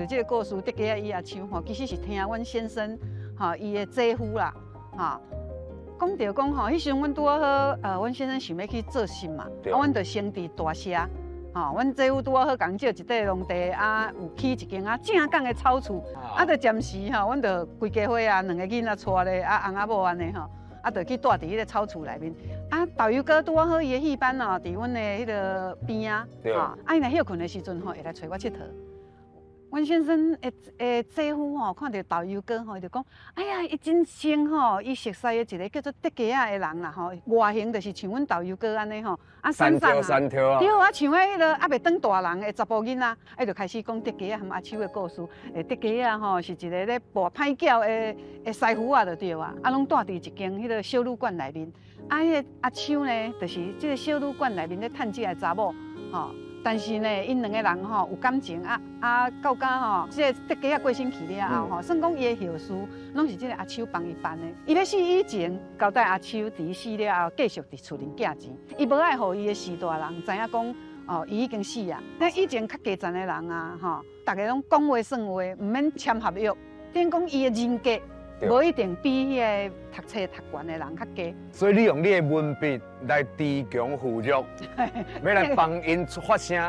這个故事，竹鸡仔與阿秋吼，其實是聽阮先生吼伊的姐夫啦，吼。講著講吼，彼時陣阮拄仔好，阮先生想欲去做穡嘛，啊，阮就先佇大社，吼，阮姐夫拄仔好共借一塊農地，啊，有起一間啊正港的草厝，啊，就暫時吼，阮就規家伙啊，兩个囡仔帶咧，啊，翁仔某按呢吼，啊，就去住佇彼个草厝內面。啊，導遊哥拄仔好伊的戲班哦，佇阮的彼个邊仔，吼，啊，伊若歇睏的時陣吼，會來揣我𨑨迌。阮先生的姐夫吼，看著導遊哥吼，伊就講：哎呀，伊真像吼，伊熟似的一个叫做竹雞仔的人啦吼，外形就是像阮導遊哥按呢吼，啊，三跳三跳啊，對啊，像彼个猶未長大人的查埔囡仔，伊就開始講竹雞仔和阿秋的故事。竹雞仔吼是一个咧跋歹轎的師傅仔就對啊，啊，攏住佇一間彼个小旅館內面。啊，彼个阿秋呢，就是這个小旅館內面咧趁食的查某吼。但是呢，𪜶兩个人吼有感情啊啊，到今吼，這个竹雞仔過身去了後吼，算講伊的後事，攏是這个阿秋幫伊辦的。伊欲死以前，交代阿秋佇死了後，繼續佇厝裡寄錢。伊無愛予伊的序大人知影講，哦，伊已經死啊。那以前較低層的人啊，吼，逐个攏講話算話，毋免簽合約。等於講伊的人格，無一定比彼个讀冊讀懸的人較低。所以你用你的文筆來鋤強扶弱，欲來幫𪜶發聲。